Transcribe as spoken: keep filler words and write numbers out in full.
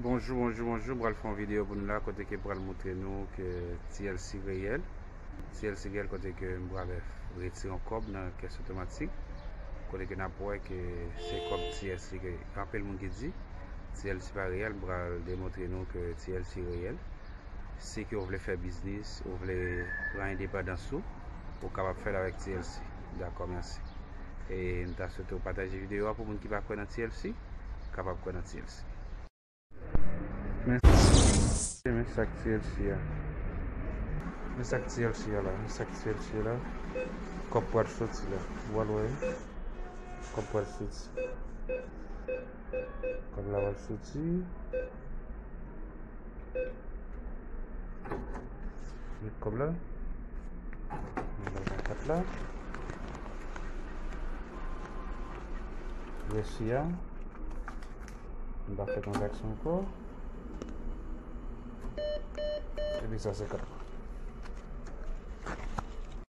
Bonjou, bonjou, bonjou. M pral fè yon videyo pou nou la kote ke m pral montre nou ke T L C reyèl. T L C reyèl kote ke m pral retire yon kòb nan kès otomatik. Kote ke n ap wè ke se kòb T L C ke anpil moun ki di T L C pa reyèl, m pral demontre nou ke T L C reyèl. Si ke w vle fè biznis, ou vle pran endepandans ou, ou kapab fè l avèk T L C. Dakò, mèsi. E m ta swete w pataje videyo a pou moun ki pa kwè nan T L C, kapab kwè nan T L C. Men, men sa k T L C a. Men sa k T L C a la. Men sa k T L C a la. Kòb pral soti la. Ou pral wè. Kòb pral soti. Kòb la pral soti. Met kòb la. Met kòb la. Resi a. M pa fè tranzaksyon ankò. Epi sa se kòb.